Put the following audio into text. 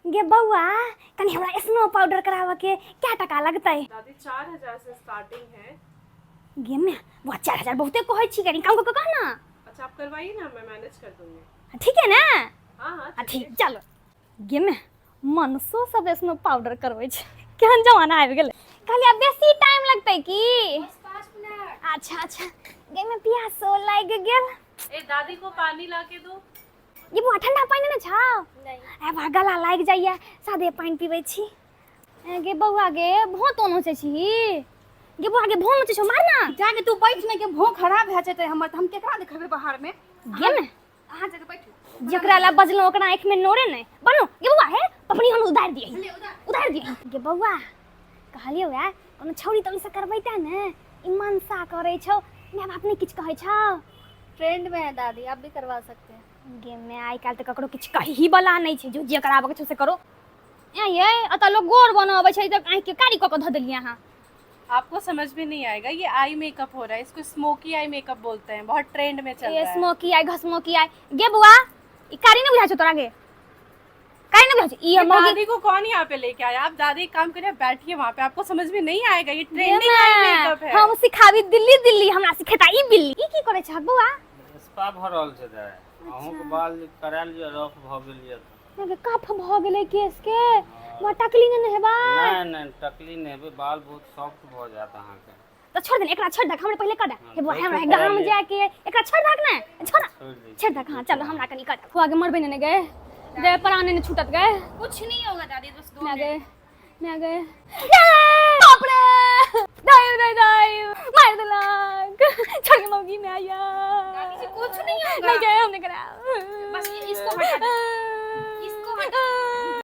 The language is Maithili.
गे बौआ, कनि हमरा स्नो पाउडर कराबऽ के क्या टका लगतै? दादी, 4000 से स्टार्टिंग है। गे मैं बुआ, 4000 बहुते कहै छी, कनि कम कऽ के कह ना। अच्छा, आप करवाइए ना, मैं मैनेज कर दूंगी। ठीक है ना? हाँ हाँ। आ ठीक, चलो। गे मैं मनसो सब स्नो पाउडर करबै छै, केहन जमाना आबि गेलै। कहलियै आब बेसी टाइम लगतै की? 5 मिनट। अच्छा अच्छा। गे मैं प्यासो लागि गेल। ए दादी को पानी ला के दो। ये बुआ, ठंडा पानि ने छौ? नहीं। ए बा, गला लागि जाइए, सादे पानि पीबै छी। ए गे बौआ गे, भों तो नोचै छी गे बौआ गे, भों नोचै छौ, मार ना। जाके तू बैठ ने के, भों खराब भए जेतै हमर तऽ हम केकरा देखेबै बाहर में? गे ने। अहाँ जाके बैठू। जकरा ला बजलहुँ ओकरा आँखिमे नोरे नहि बनो। गे बौआ, हे पपनी हम उतारि दियै। ले उतार। उतारि दियै। गे बौआ, कहलियौ वएह कोनो छौड़ी तौड़ी से करबैते ने, ई मनसा करै छौ, माय बाप नहि किछु कहै छौ? ट्रेंड में है दादी, आप भी करवा सकते हैं। गे मैं, आइ काल्हि तऽ ककरो किछु कही वाला नहि छै, जो जे कराबऽ के छौ से करो। ए ये, एतऽ लोक गोर बनबै छै तऽ आँखिके कारी कऽ कऽ धऽ देलियै अहाँ। आपको समझ में नहीं आएगा, ये आई मेकअप हो रहा है, इसको स्मोकी आई मेकअप बोलते हैं, बहुत ट्रेंड में चल ए रहा है। स्मोकी आई, घसमोकी आई। गे बुआ, ई कारी नहि बुझाइ छौ तोरा? गे कारी नहि बुझाइ छौ ई? ये हम मौगी। दादी को कौन यहाँ पे लेके आया? आप दादी एक काम करिए, बैठिए वहाँ पे, आपको समझ में नहीं आएगा, ये गे ट्रेंडिंग आई माय, मेकअप है। हम सिखाबी दिल्ली दिल्ली, हमरा सिखेता ई बिल्ली। ई की करै छहक बौआ? स्पा भऽ रहल छै दाइ, अहूँके बाल करायल जे रफ भऽ गेल यऽ तऽ। अहाँके कफ भऽ गेलै केश के बा, टकली नहि ने हेबै? नहि नहि, टकली नहि हेबै, बाल बहुत सॉफ्ट भऽ जायत अहाँके। तऽ छोड़ दे ने, एकरा छोड़ दक, हमरे पहिले कर दे। हाँ, हे बौआ, देखो हमरा करा गाम लिअ। जाके एकरा छोड़ दक ने, छोड़। छोड़ि दै छोड़ छी। दक। हाँ चलो, हमरा कनि कर खुआ के मरबै ने गए, गए प्राण ने छूटत गए। कुछ नहीं होगा दादी, बस 2 मैं मिनट। गए, मैं गए, बाप रे, दाई दाई दाई, मार देलक छोड़ के मौगी में आया। दादी जी, कुछ नहीं होगा। नहीं गए, हमने करा। बस ये इसको हटा दे। इसको हटा।